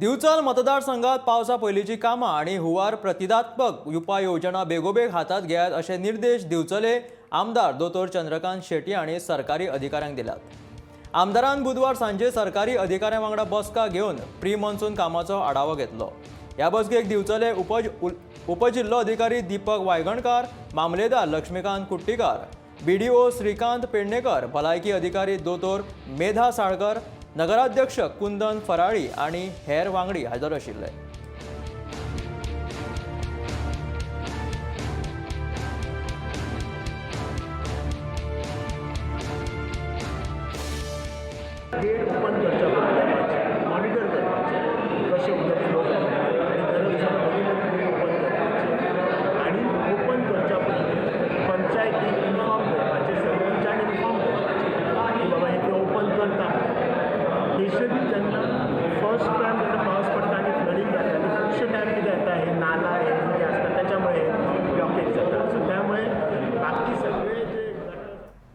दिवचल मतदारसंघात पावसा पयलींची कामां आनी हुंवार प्रतिदात्मक उपाय योजना बेगोबेग हातांत घेयात अशे निर्देश दिवचले आमदार दोतोर चंद्रकांत शेट्ये हांणी सरकारी अधिकाऱ्यांक दिल्यात. आमदारान बुधवार सांजे सरकारी अधिकाऱ्यां वांगडा बसका घेवन प्री मॉन्सून कामाचो आढावो घेतलो. ह्या बसकेक दिवचले उपजिल्लो अधिकारी दीपक वायगणकार, मामलेदार लक्ष्मीकांत कुट्टीकार, बीडीओ श्रीकांत पेडणेकर, भलायकी अधिकारी दोतोर मेधा साळकर, नगराध्यक्ष कुंदन फराळी आनी हेर वांगडी हजर आशिल्ले. गेट ओपन करच्या पडटा, मॉनिटर करपाचें कशें उदक फ्लो जाता आनी गरज आसा मदीं मदीं गेट ओपन करपाचें आनी ओपन करच्या पयलीं पंचायतीक इन्फॉर्म करपाचें, सरपंचाक इन्फॉर्म करपाचें की बाबा हे ते ओपन करता. स्पेशली जेन्ना फर्स्ट टायम जेन्ना पावस पडटा आनी फ्लडींग जाता आनी खुबशे टायम कितें जाता, हे नाला हे